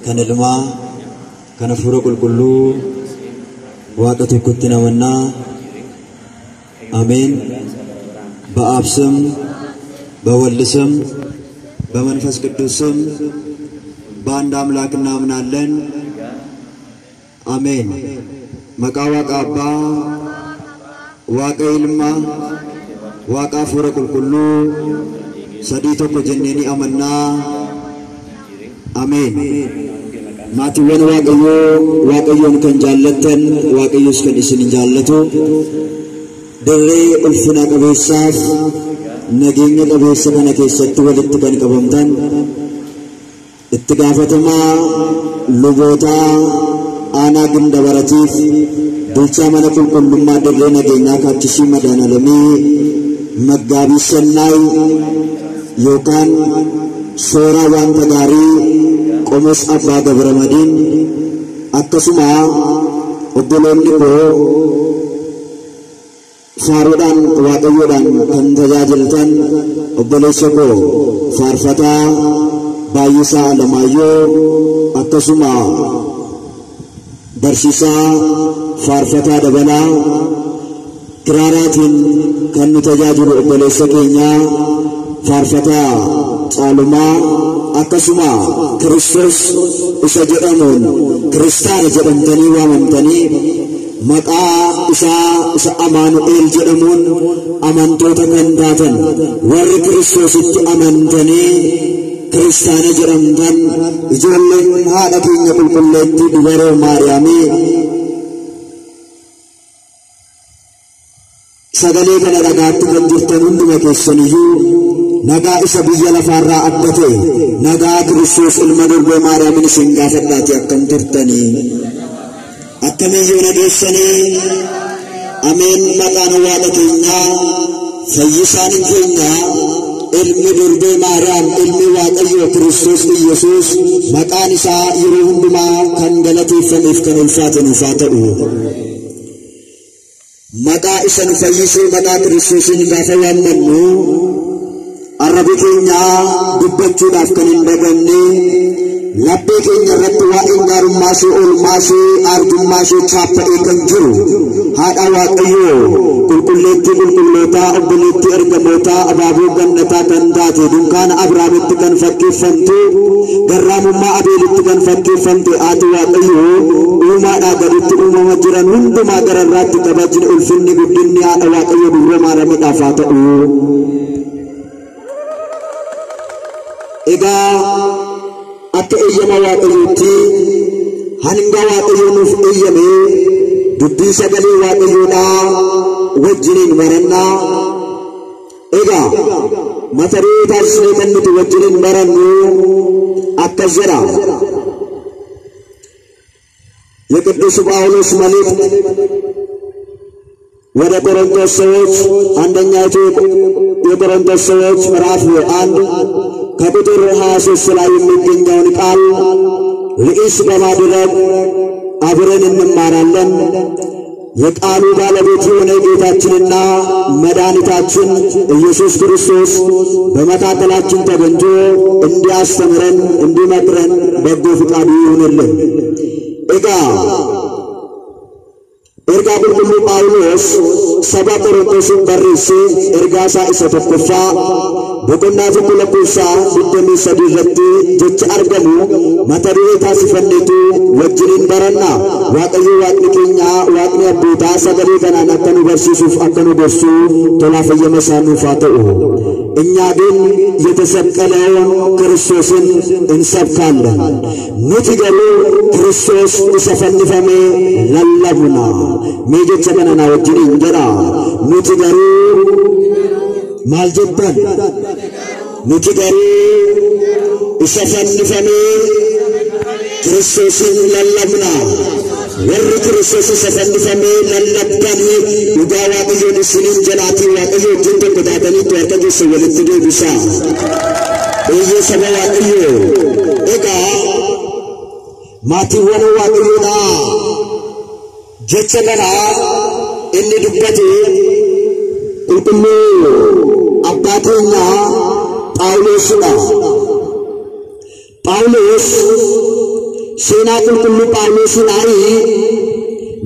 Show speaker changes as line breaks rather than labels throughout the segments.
Kan Ilmaa, kan Hafuura Qulqulluu, Waaqa tokkotti namannaa. Ameen. በአብ ስም በወልድ ስም በመንፈስ ቅዱስ ስም በአንድ አምላክ እናምናለን። አሜን። Maqaa Waaqa Abbaa, Waaqa Ilmaa, Waaqa Hafuura Qulqulluu sadii tokko jennee ni amannaa. Ameen. Maatiiwwan Waaqayyoo, Waaqayyoon kan jaallattan, Waaqayyos kan isin jaallatu, dirree ulfina qabeessaaf nageenya qabeessa kana keessatti walitti kan qabamtan, itti gaafatamaa lubootaa aanaa Gindabaratiif bulchaa mana qulqullummaa dirree nageenyaa Kaachisii Madaanalamii Maggaabii Sannaay yookaan Sooraa Wanta Gaarii Qomos Abbaa Gabramadiin, akkasuma obboloonni koo faaruudhaan Waaqayyoodhaan kan tajaajiltan, obboleessa koo faarfataa Baay'isaa Alamaayyoo, akkasuma barsiisaa faarfataa Dabalaa, kiraaraatiin kan nu tajaajilu obboleessa keenyaa faarfataa Caalumaa, akkasuma Kiristoos isa jedhamuun kiristaana jedhamtanii waamamtanii maqaa isaa isa Amaanu'el jedhamuun amantoota kan taatan, warri Kiristoositti amantanii kiristaana jedhamtan, ijoolleen haadha keenya qulqulleettii dubaroo Maariyaamii, sagalee kana dhagaatti kan jirtan hunduma keessaniyyuu nagaa isa biyya lafaarraa adda ta'e, nagaa Kiristoos ilma durbee Maariyaamin isin gaafadhaati, akkam turtanii? Akkamiyyuu nageessanii? Ameen. Maqaan Waaqa keenyaa, fayyisaan keenya, ilmi durbee Maariyaam, ilmi Waaqayyoo Kiristoos Iyyasuus maqaan isaa yeroo hundumaa kan galateeffameef kan ulfaate nuuf haa ta'u. Maqaa isa nu fayyisee, maqaa Kiristoosiin gaafa waammannu arrabi keenya dubbachuudhaaf kan hin daganne, laphee keenya irratti waa'een gaarummaa ishee, oolmaa ishee, arjummaa ishee chaappa'ee kan jiru, haadha Waaqayyoo, qulqulleettii qulqullootaa, obboleettii ergamootaa, abaaboo gannataa kan taate, dunkaana Abrahaamitti kan fakkeeffamtu, garraamummaa Abeelitti kan fakkeeffamte, haati Waaqayyoo, uumaadhaa gaditti uumama jiran hundumaa gararraatti kabajni, ulfinni, guddinni haadha Waaqayyoo Dubroo Maariyaamiidhaaf haa ta'u. Egaa akka eeyyama Waaqayyootti, hanga Waaqayyo nuuf eeyyame dubbii sagalee Waaqayyoodhaa wajjiniin barannaa. Egaa mata duree taasisnee kan nuti wajjiniin barannu akkas jedha. የቅዱስ ጳውሎስ መልእክት ወደ ቆሮንቶስ ሰዎች፣ አንደኛይቱ የቆሮንቶስ ሰዎች ምዕራፍ 1 ከቁጥር 23 ላይ የሚገኘውን ቃል ርዕስ በማድረግ አብረን እንማራለን። የቃሉ ባለቤት የሆነ ጌታችንና መድኃኒታችን ኢየሱስ ክርስቶስ በመካከላችን ተገኝቶ እንዲያስተምረን እንዲመክረን በጎ ፍቃዱ ይሁንልን። Egaa ergaa qulqulluu Phaawulos saba Qorontosiin barreesse, ergaa isaa isa tokkoffaa boqonnaa 1 lakkoofsa 23 irratti jecha argamu mata duree taasifanneetu wajjiniin baranna. Waaqayyo Waaqni keenya, Waaqni abbootaa sagalee kanaan akka nu barsiisuuf akka nu gorsu tolaaf eeyyama isaa nuuf haa ta'u. እኛ ግን የተሰቀለውን ክርስቶስን እንሰብካለን። Nuti garuu Kiristoos isa fannifame lallabna. Mee jecha kana na wajjiniin jedha. Nuti garuu maal jettan? Nuti garuu isa fannifame Kiristoosin lallabna. Warri Kiristoos isa fannifame lallabdanii, dhugaa Waaqayyoon isiniin jedhaatii Waaqayyo wajjin tokko taataniitu harka keessa walitti deebisaa. Eeyyee, saba Waaqayyoo. Egaa maatiiwwan Waaqayyoodhaa, jecha kana inni dubbate qulqulluu abbaa keenya Phaawulosidha. Phaawulos Seenaa qulqulluu Phaawulosinaayi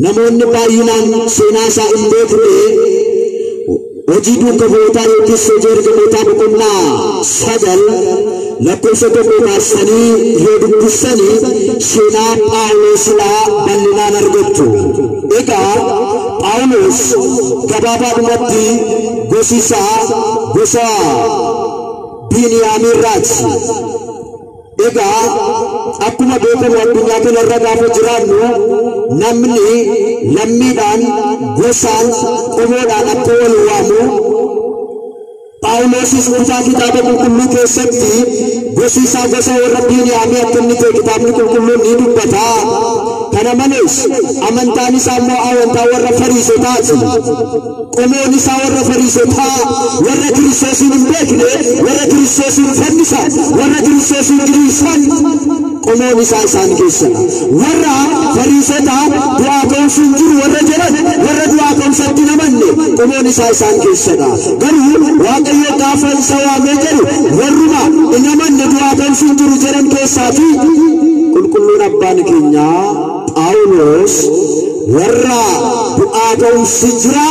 namoonni baay'inaan seenaa isaa hin beekne hojii duuka bu'ootaa yookiis hojii ergamootaa boqonnaa 9 lakkoofsa 1 kaasanii yoo dubbistanii seenaa Phaawulosinaa bal'inaan argattu. Egaa Phaawulos gabaabaadhumatti gosi isaa gosa Biiniyaamirraati. Egaa akkuma beekamu addunyaa kanarra gaafa jiraannu namni lammiidhaan gosaan qomoodhaan akka wal waamu Phaawulosis kutaa kitaaba qulqulluu keessatti gosi isaa gosa warra Biiniyaamii akka inni ta'e kitaabni qulqulluun ni dubbata. Kana malees amantaan isaa immoo amantaa warra Fariisotaati. Qomoon isaa warra Fariisotaa, warra Kiristoosiin hin beekne, warra Kiristoosiin fannisan, warra Kiristoosiin diriirsan qomoon isaa isaan keessadha. Warra Fariisotaa du'aa ka'umsi hin jiru warra jedhan, warra du'aa ka'umsatti hin amanne qomoon isaa isaan keessadha. Garuu Waaqayyo gaafa isa waamee jedhu warruma hin amanne du'aa ka'umsi hin jiru jedhan keessaafi qulqulluun abbaan keenyaa Phaawulos warra du'aa ka'umsi jira,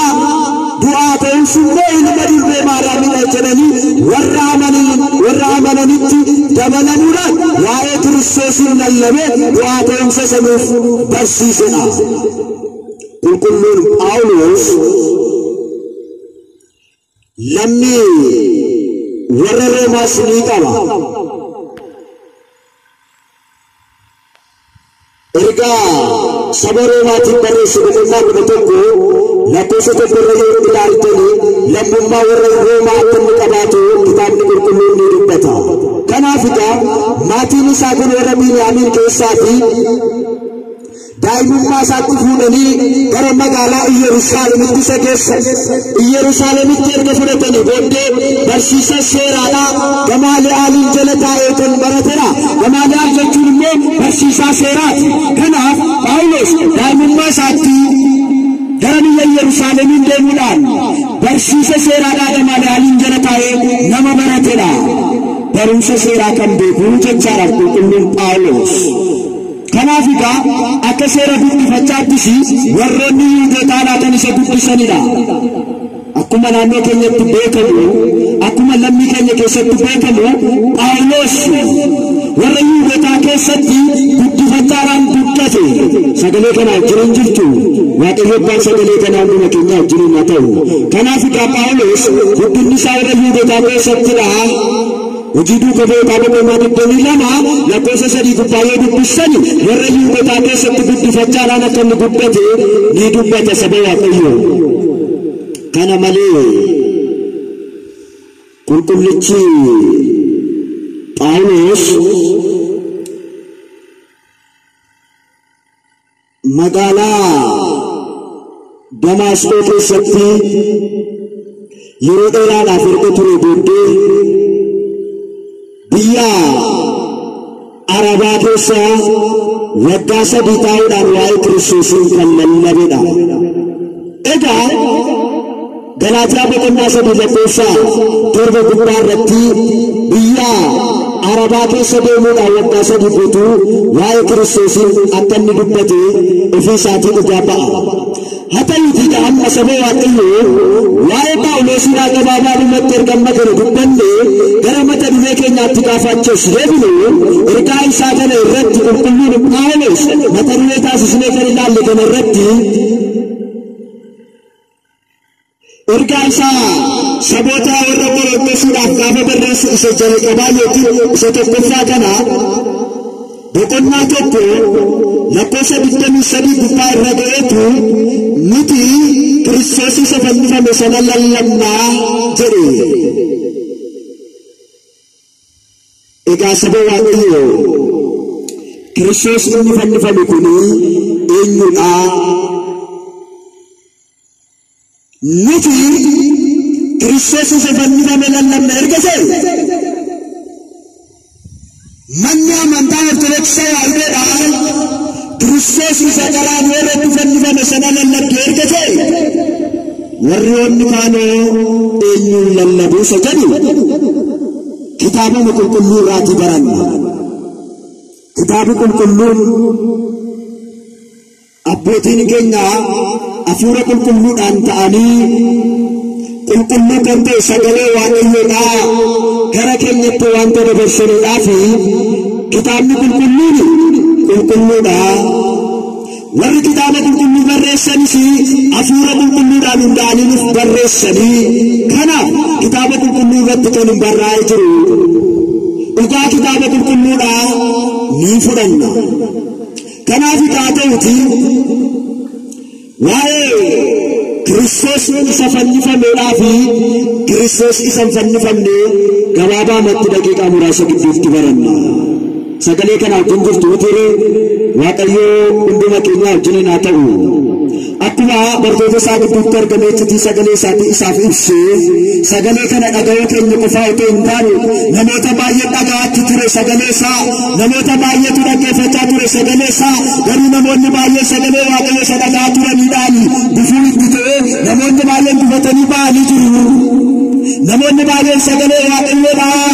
du'aa ka'umsi immoo ilma durbee Maariyaamidha jedhanii warra amananitti dabalamuudhaan waa'ee Kiristoosiin lallabee du'aa ka'umsa sanuuf barsiisedha. Qulqulluun Phaawulos lammii warra Roomaas ni qaba. Ergaa saba Roomaatiin barreesse boqonnaa 11 lakkoofsa 1 irra yoo ilaaltanii lammummaa warra Roomaa akka inni qabaatu kitaabni qulqulluun ni dubbata. Kanaaf egaa maatiin isaa kun warra Biiniyaamiin keessaa fi daa'imummaa isaatti fuudhanii gara magaalaa Iyyerusaalemitti isa geessan. Iyyerusaalemitti erga fudhatanii booddee barsiisa seeraadhaa Gamaali'aaliin jala taa'ee kan baratedha. Gamaali'aal jechuun immoo barsiisaa seeraati. Kanaaf Phaawulos daa'imummaa isaatti gara biyya Iyyerusaalemiin deemuudhaan barsiisa seeraadhaa Gamaali'aaliin jala taa'ee nama baratedha. Barumsa seeraa kan beeku jechaadha qulqulluun Phaawulos. Kanaaf egaa akka seera guddifachaattis warroonni Yihuudootaadhaa kan isa guddisanidha. Akkuma naannoo keenyatti beekamu, akkuma lammii keenya keessatti beekamu, Phaawulos warra Yihuudootaa keessatti guddifachaadhaan guddate. Sagalee kana wajjin jirtu Waaqayyo abbaan sagalee kana hunduma keenya wajjin haa ta'u. Kanaaf egaa Phaawulos guddinni isaa warra Yihuudootaa keessattidha. Hojii duuka bu'ootaa boqonnaa 22 lakkoofsa 3 gubbaa yoo dubbistani warra Yihuudootaa keessatti guddifachaadhaan akka inni guddate ni dubbata saba Waaqayyoo. Kana malee qulqullichi Phaawulos magaalaa Damaasqoo keessatti yeroo dheeraadhaaf erga ture booddee biyya Arabaa keessa waggaa 3 taa'uudhaan waa'ee Kiristoosiin kan lallabedha. Egaa Galaatiyaa boqonnaa 3 lakkoofsa 7 gubbaa irratti biyya Arabaa keessa deemuudhaan waggaa 3 guutuu waa'ee Kiristoosiin akka inni dubbate ofii isaatii dhugaa ba'a. Haa ta'uutii amma saba Waaqayyoo waa'ee Phaawulosinaa gabaabaadhumatti erga amma kana dubbanne gara mata duree keenyaatti gaafa achi deebinu ergaa isaa kana irratti qulqulluun Phaawulos mata duree taasisnee kan ilaalle kana irratti ergaa isaa saboota warra Qorontosiidhaaf gaafa barreessu isa jalqabaa yookiin isa tokkoffaa kana boqonnaa 1 lakkoofsa 23 gubbaa irra ga'eetu nuti Kiristoos isa fannifame sana lallabnaa jedhe. Egaa saba Waaqayyoo Kiristoos inni fannifame kun eenyudha? Nuti Kiristoos isa fannifame lallabna erga jedhe manni amantaa Ortodoksii Tewaahidoodhaan Kiristoos isa qaraanioo irratti fannifame sana lallabdu erga ta'e warroonni kaanoo eenyuun lallabuu isa jedhu kitaabuma qulqulluu irraatii baranna. Kitaabni qulqulluun abbootiin keenya hafuura qulqulluudhaan ta'anii qulqulluu kan ta'e sagalee Waaqayyoodhaa gara keenyatti wanta dabarsaniidhaaf kitaabni qulqulluun qulqulluudha. Warri kitaaba qulqulluu barreessanis hafuura qulqulluudhaan hundaa'anii nuuf barreessanii kanaaf kitaaba qulqulluu irratti kan hin barraa'ee jiru. Dhugaa kitaaba qulqulluudhaa ni fudhanna. Kanaaf haa ta'uti waa'ee Kiristoos isa fannifameedhaa fi Kiristoos isa hin fannifamne gabaabaamatti daqiiqaa muraasa gidduutti baranna. Sagalee kana wajjin jirtu utiree Waaqayyoo hunduma keenya wajjin haa ta'u. Akkuma bartoota isaa gidduutti argamee iccitii sagalee isaatii isaaf ibsee sagalee kana dhaga'uu keenya qofaa otoo hin taane namoota baay'ee dhaga'aatti ture sagalee isaa, namoota baay'eetu dhaggeeffachaa ture sagalee isaa, garuu namoonni baay'een sagalee Waaqayyoo isa dhaga'aa turaniidhaan gufuu itti ta'ee namoonni baay'een gufatanii ba'anii jiru. Namoonni baay'een sagalee Waaqayyoodhaa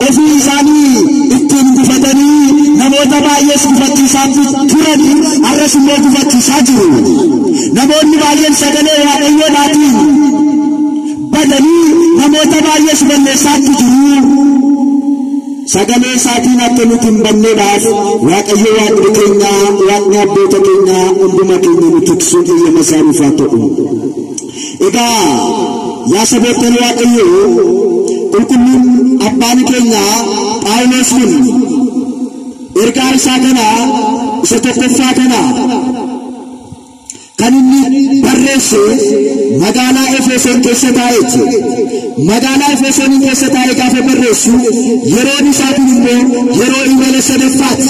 ofii isaanii ittiin gufatanii namoota baay'ees gufachiisaa turanii har'as immoo gufachiisaa jiru. Namoonni baay'een sagalee Waaqayyoodhaatiin badanii namoota baay'ees balleessaatti jiru. Sagalee isaatiin akka nuti hin banneedhaaf Waaqayyo Waaqni keenya, Waaqni abboota keenyaa hunduma keenya nu tiksuun eeyyama isaaniif haa ta'u. Egaa yaa saboottan Waaqayyoo qulqulluun abbaan keenya Phaawulos kun ergaa isaa kana isa tokkoffaa kana kan inni barreesse magaalaa Efesoon keessa taa'eeti. Magaalaa Efesoon keessa taa'ee gaafa barreessu yeroon isaa kun immoo yeroo imala sadaffaati.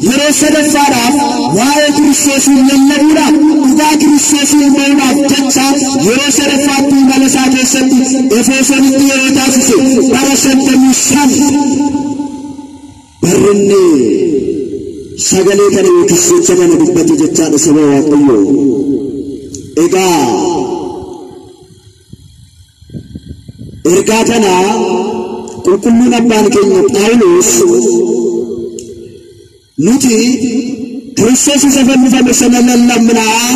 Yeroo sadaffaadhaaf waa'ee Kiristoosiin lallabuudhaaf dhugaa Kiristoosiin bahuudhaaf jecha yeroo sadaffaatti imala isaa keessatti Efesoonitti yeroo taasise bara 55 barrinni sagalee kana yookiis jecha kana dubbate jechaadha saba Waaqayyoo. Egaa ergaa kana qulqulluun abbaan keenya Phaawulos nuti Kiristoos isa fannifame sana lallabnaa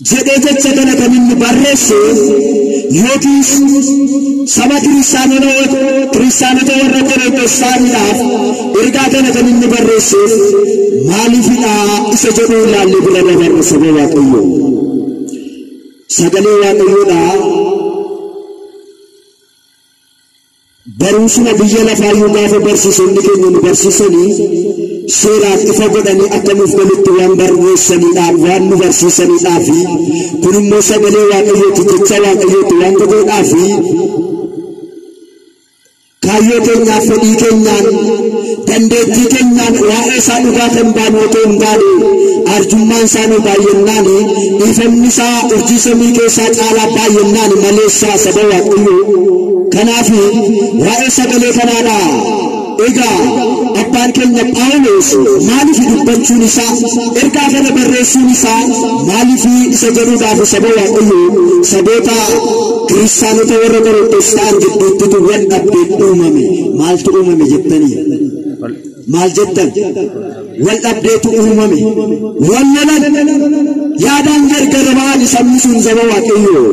jedhee jecha kana kan inni barreesse yookiis saba kiristaanota warra Qorontos ta'aniidhaaf ergaa kana kan inni barreesse maaliifidha isa jedhu ilaallee bira dabarra saba Waaqayyoo. Sagalee Waaqayyoodhaa barumsuma biyya lafaayyuu gaafa barsiisonni keenya nu barsiisanii seeraan ifa godhanii akka nuuf galutti waan barreessaniidhaaf waan nu barsiisaniidhaaf kun immoo sagalee Waaqayyooti jecha Waaqayyooti waan godhuudhaaf kaayyoo keenyaaf fedhii keenyaan dandeettii keenyaan waa'ee isaa dhugaa kan baanu otoo hin taane arjummaan isaa nu baay'ennaan dhiifamni isaa urjii samii keessaa caalaa baay'ennaan maleessaa saba Waaqayyoo. Kanaaf waa'ee sagalee kanaadha. Egaa abbaan keenya Phaawulos maaliif dubbachuun isaa ergaa kana barreessuun isaa maaliif isa jedhuudhaaf saba Waaqayyoo saboota kiristaanota warra Qorontos ta'an gidduutti wal dhabdeen uumame. Maaltu uumame jettanii? Maal jettan? Wal dhabdeetu uumame. Wal lolan yaadaan gargar ba'an sabni sun saba Waaqayyoo.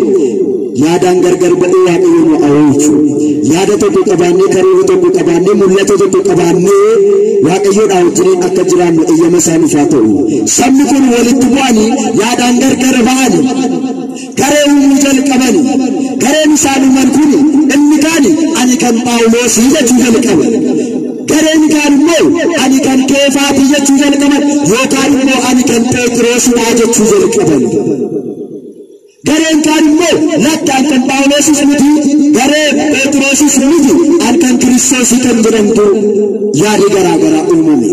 Yaadaan gargar ba'ee Waaqayyo nu awwaalchu. Yaada tokko qabaannee karoora tokko qabaannee mul'ata tokko qabaannee Waaqayyoodhaa wajjiniin akka jiraannu eeyyama isaaniif haa ta'u. Sabni kun walitti bu'anii yaadaan gargar ba'anii garee uumuu jalqabanii gareen isaan uuman kun inni kaani ani kan Phaawulosii jechuu jalqaban. Gareen kaan immoo ani kan Keefaatii jechuu jalqaban yookaan immoo ani kan Phexrosidhaa jechuu jalqaban. Gareen kaan immoo lakki an kan Phaawulosis miti garee Phexrosis miti an kan Kiristoosii kan jedhamtu yaadi garaa garaa uumame.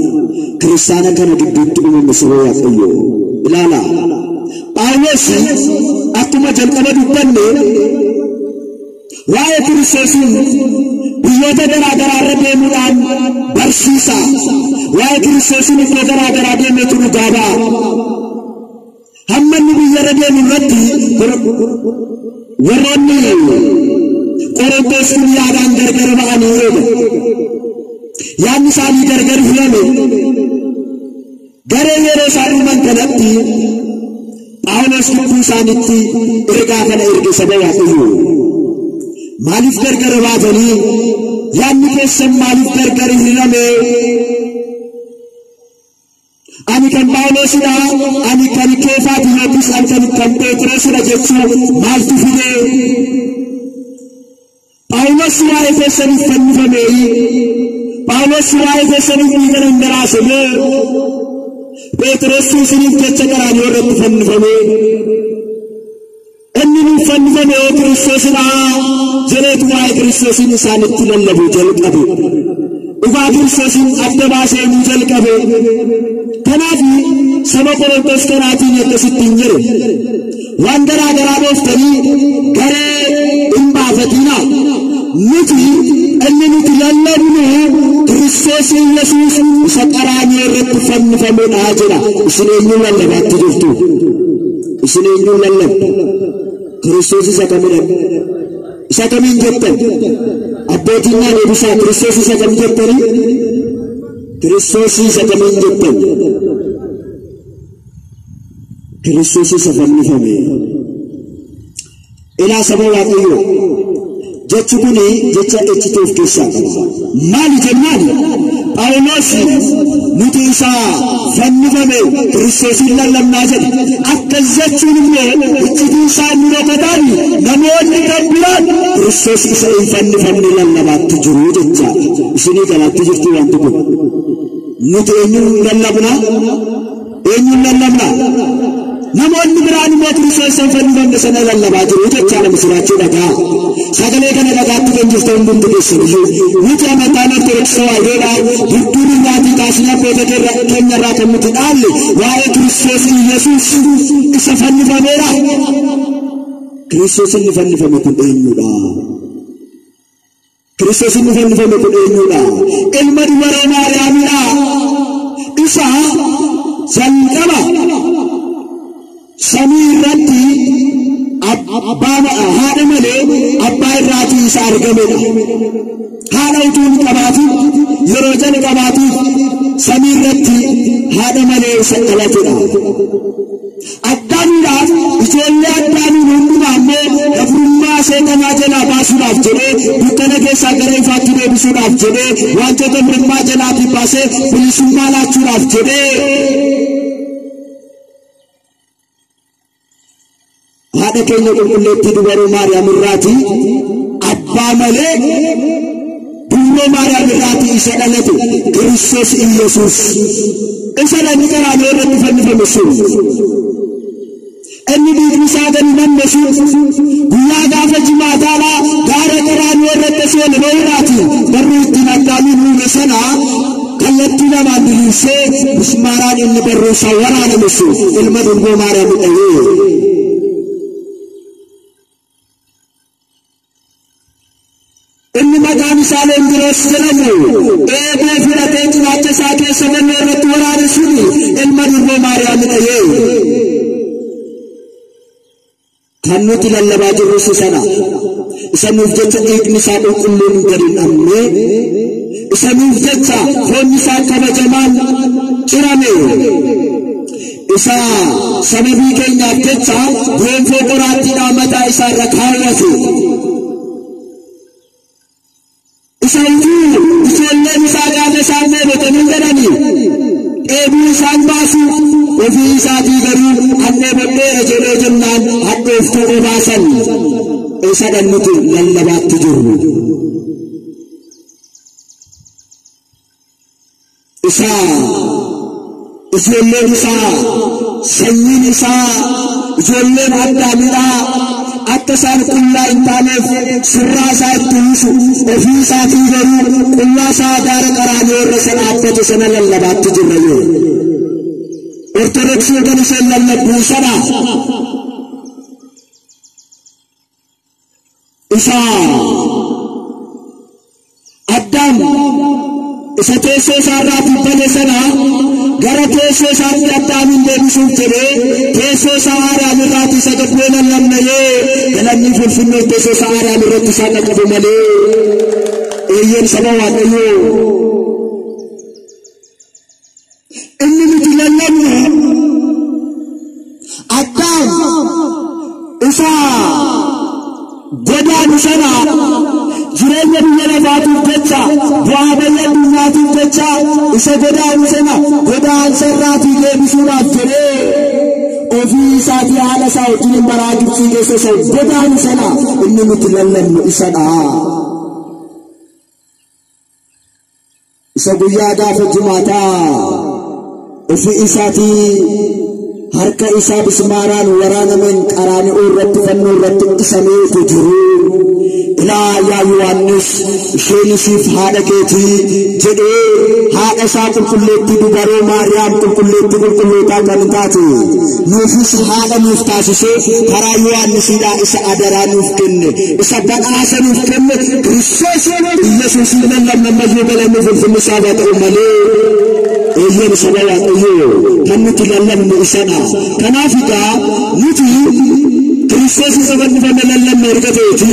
Kiristaana kana gidduutti uumame saba Waaqayyoo. Ilaalaa. Phaawulos akkuma jalqaba dubbanne waa'ee Kiristoosiin biyyoota garaa garaa irra deemuudhaan barsiisa. Waa'ee Kiristoosiin iddoo garaa garaa deemeetu dhugaa ba'a. Hamma inni biyya irra deemu irratti warroonni Qorontos kun yaadaan gargar ba'anii eega. Yaadni isaanii gargar hirame. Garee yeroo isaan dhuman kanatti Phaawulos gidduu isaaniitti ergaa kana erge saba Waaqayyoo. Maaliif gargar baatanii? Yaadni keessan maaliif gargar hirame? Ani kan Phaawulosidha, ani kan Keefaati yookiis ani kan Phexrosidha jechuu maaltu fide? Phaawulos waa'ee keessaniif fannifameeyi. Phaawulos waa'ee keessaniif dhiiga dhangalaase moo? Phexros isiniif jecha qaraanioo irratti fannifame. Inni nuuf fannifame yoo Kiristoosidha jedheetu waa'ee Kiristoosiin isaanitti lallabuu jalqabe. Dhugaa Kiristoosiin adda baasee nuu jalqabe. Kanaaf saba Qorontos kanaatiin akkasitti hin jedhe. Waan garaa garaa dhooftanii garee hin baafatinaa. Nuti inni nuti lallabnu Kiristoos Yesuus isa qaraanioo irratti fannifamedha jedha. Isin eenyuun lallabaatti jirtu? Isin eenyuun lallabdu? Kiristoos isa kamidha? Isa kamiin jettan? Abbootiin naan eebisaa Kiristoos isa kam jettanii? Kiristoos isa kamiin jettan? Kiristoos isa fannifame. Ilaa saba Waaqayyoo. Jechi kuni jecha ejjituu of keessaa qaba. Maali jennaan? Phaawulos nuti isa fannifame Kiristoosiin lallabnaa jedhe. Akkas jechuun immoo iccitii isaa inni dhokataan namoonni kan biraan Kiristoos isa hin fannifamne lallabaatti jiru jecha. Isinii galaatti jirtu wanti kun. Nuti eenyuun lallabna? Eenyuun lallabna? Namoonni biraan immoo Kiristoos isa hin fannifamne sana lallabaa jiru jechaadha misiraachuu dhagaa. Sagalee kana dhagaatti kan jirtu hundumti keessan iyyuu. Nuti amantaan Ortodoksii Tewaahidoodha. Dudduun irraatii kaasnee abboota keenya irraa kan nuti dhaalle waa'ee Kiristoos Iyyasuus isa fannifameedha. Kiristoos inni fannifame kun eenyudha? Kiristoos inni fannifame kun eenyudha? Ilma dubaroo Maariyaamidha. Isa jalqaba samii irratti abbaa haadha malee abbaa irraatii isa argamedha. Haadha utuu hin qabaatin yeroo jalqabaatiif samii irratti haadha malee isa dhalatedha. Addaamiidhaaf ijoollee Addaamiin hundumaa immoo gabrummaa seexanaa jalaa baasuudhaaf jedhee dukkana keessaa gara ifaatti deebisuudhaaf jedhee wantoota gabrummaa jalaatii baasee bilisummaa laachuudhaaf jedhee haadha keenya qulqulleettii dubaroo Maariyaam irraatii abbaa malee dubroo Maariyaam irraatii isa dhalate Kiristoos Iyyasuus. Isa dhalli qaraanioo irratti fannifame sun. Inni dhiigni isaa gadi namme sun guyyaa gaafa jimaataadhaa gaara qaraanioo irratti asii ol ba'uudhaati barruu ittiin Addaamiin uume sana kallattii lamaan diriirsee mismaaraan inni barruu isaa waraaname sun ilma durboo Maariyaam dhahee. Inni maqaan isaa Leendiroos jedhamu eeboo fudhatee cinaacha isaa keessa fannoo irratti waraane sun ilma durboo Maariyaam dhahee. Kan nuti lallabaa jirrus sana. Isa nuuf jecha dhiigni isaa qulqulluun gadi hin dhabne. Isa nuuf jecha foonni isaa kabajamaan cirame. Isa sababii keenyaaf jecha gonfoo qoraattiidhaan mataa isaa irra kaawwate. Isa utuu ijoolleen isaa gaafa isaan dheebotanii jedhanii dheebuu isaan baasu ofii isaatii garuu an dheebodheera jedhee jennaan hadhooftuu obaasan. Isa dhan nuti lallabaatti jirru. Isa ijoolleen isaa sanyiin isaa ijoolleen Addaamidhaa akka isaan qullaa hin taaneef surraa isaa itti uwwisu ofii isaatii garuu qullaa isaa gaara qaraanioo irra isa dhaabbate sana lallabaatti jirra yoo. Ortodoksii kan isheen lallabdu isadha. Isa Addaam Isa teessoo isaarraa tubbate sana gara teessoo isaatti Addaamin deebisuuf jedhee teessoo isaa Aariyaam irraatti isa gad bu'ee lallabnayee galanni fulfinnee teessoo isaa Aariyaam irratti isaa qaqqabu malee eeyyeen saba Waaqayyoo. Inni nuti lallabnu Addaam isa godaanu sana jireenya biyya lafaatiif jecha bu'aa bayya addunyaatiif jecha isa godaanu sana godaansa irraatii deebisuudhaaf jedhee ofii isaatii haadha isaa wajjin baraa Gibxii keessa isa godaanu sana inni nuti lallabnu isadha. Isa guyyaa gaafa jimaataa ofii isaatii harka isaa bismaaraan waraanameen qaraani'oo irratti fannoo irratti dhisameetu jiru. Ilaa yaa Yohaannis isheen isiif haadha keetii jedhee haadha isaa qulqulleettii dubaroo Maariyaam qulqulleettii qulqullootaa kan taate nuufis haadha nuuf taasisee karaa Yohaannisiidhaa isa adaraa nuuf kenne isa badhaasa nuuf kenne Kiristoos Iyyasuusin lallabna ammayyuu galanni fulfinni isaa haa ta'u malee eeyyeen saba Waaqayyoo kan nuti lallabnu isadha. Kanaaf egaa nuti Kiristoos isa fannifame lallabne erga ta'eeti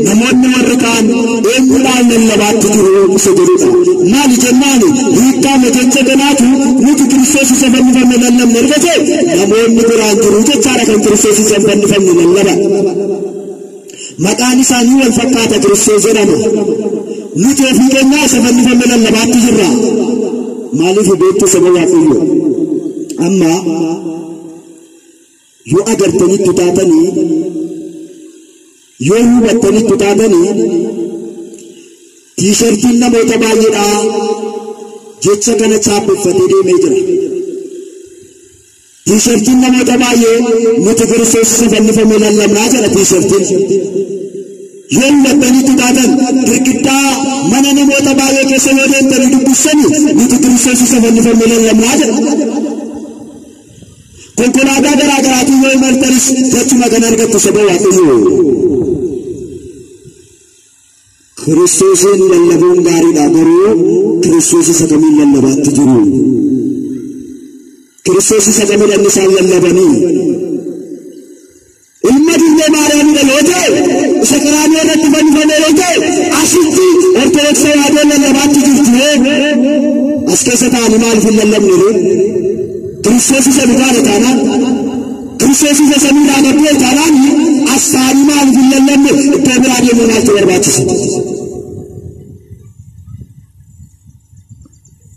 namoonni warri kaan eenyudhaan lallabaatti jiru isa jedhudha. Maali jennaani hiikkaa jecha kanaatu nuti Kiristoos isa fannifame lallabne erga ta'e namoonni biraan jiru jechaadha kan Kiristoos isa fannifamne lallaba. Maqaan isaanii wal fakkaata Kiristoos jedhama. Nuti ofii keenyaa isa fannifame lallabaatti jirra. Maaliif beektu saba Waaqayyoo? Amma yoo agartanitti taatanii yoo hubattanitti taatanii tiishartiin namoota baay'eedhaa jecha kana chaappeffatee deemee jira. Tiishartiin namoota baay'ee nuti Kiristoos isa fannifame lallabnaa jedha tiishartiin. Yoo hubattanitti taatan girgiddaa mana namoota baay'ee keessa yoo deemtanii dubbistanii nuti Kiristoos isa fannifame lallabnaa jedha. Konkolaataa garaa garaatiin yoo imaltanis jechuma kana argattu saba Waaqayyoo. Kiristoosiin lallabuun gaariidha garuu Kiristoos isa kamiin lallabaatti jiru? Kiristoos isa kamiin inni isaan lallabanii? Ilma durbee Maariyaamidha yoo ta'e isa qaraani'oo irratti fannifame yoo ta'e asitti Ortodoksii Tawaahidoo lallabaatti jirti. As keessa taa'anii maaliif hin lallabne ree? Kiristoos isa dhugaadha taanaan Kiristoos isa samiirraa gad bu'e taanaan as taa'anii maaliif hin lallabne iddoo biraa deemuu maaltu barbaachisa?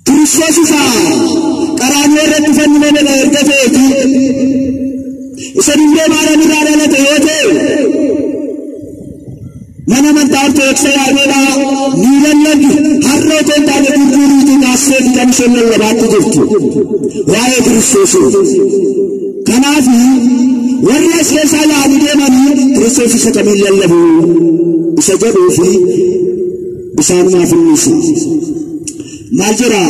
Kiristoos isa qaraani'oo irratti fannifame erga ta'eeti isa durbee Maariyaam irraa dhalate yoo ta'e mana amantaa Ortodoksii Tawaahidoodhaa ni lallabdi. Har'a otoo hin taane gurguriitiin kaasseeti kan isheen lallabaatti jirtu waa'ee Kiristoosii. Kanaaf warri as keessaa yaa'anii deemanii Kiristoos isa kamiin lallabu isa jedhuu fi isaanumaaf inni maal jedha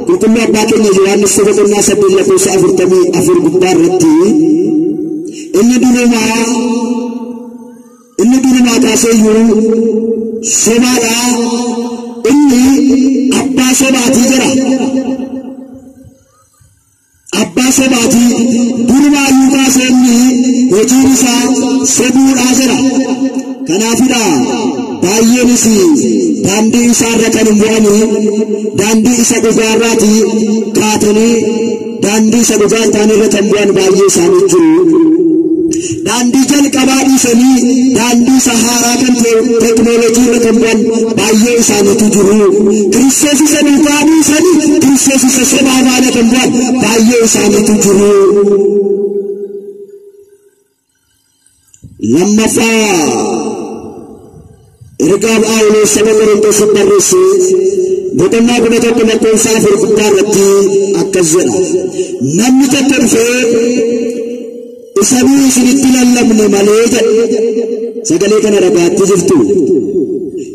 qulqulluu abbaa keenya Yohaannis boqonnaa 8 lakkoofsa 44 gubbaa irratti inni durumaa kaasee jiru sobaadha inni abbaa sobaatii jedha. Abbaa sobaatii durumaayyuu kaasee inni hojiin isaa sobuudhaa jedha. Kanaafidha baay'eenis daandii isaarra kan hin bu'anii daandii isa dhugaarraatii kaatanii daandii isa dhugaa hin taanerra kan bu'an baay'ee isaanii jiru. Daandii jalqabaa dhiisanii daandii isa haaraa kan ta'e teekinooloojii irra kan bu'an baay'ee isaaniitu jiru. Kiristoos isa dhugaa dhiisanii Kiristoos isa sobaa faana kan bu'an baay'ee isaaniitu jiru. Lammaffaa ergaa Phaawulos saba Qorontosiif barreesse boqonnaa 11 lakkoofsa 4 gubbaa irratti akkas jedha. Namni tokko dhufee isa nuyi isinitti lallabne malee jedha. Sagalee kana dhagaatti jirtu.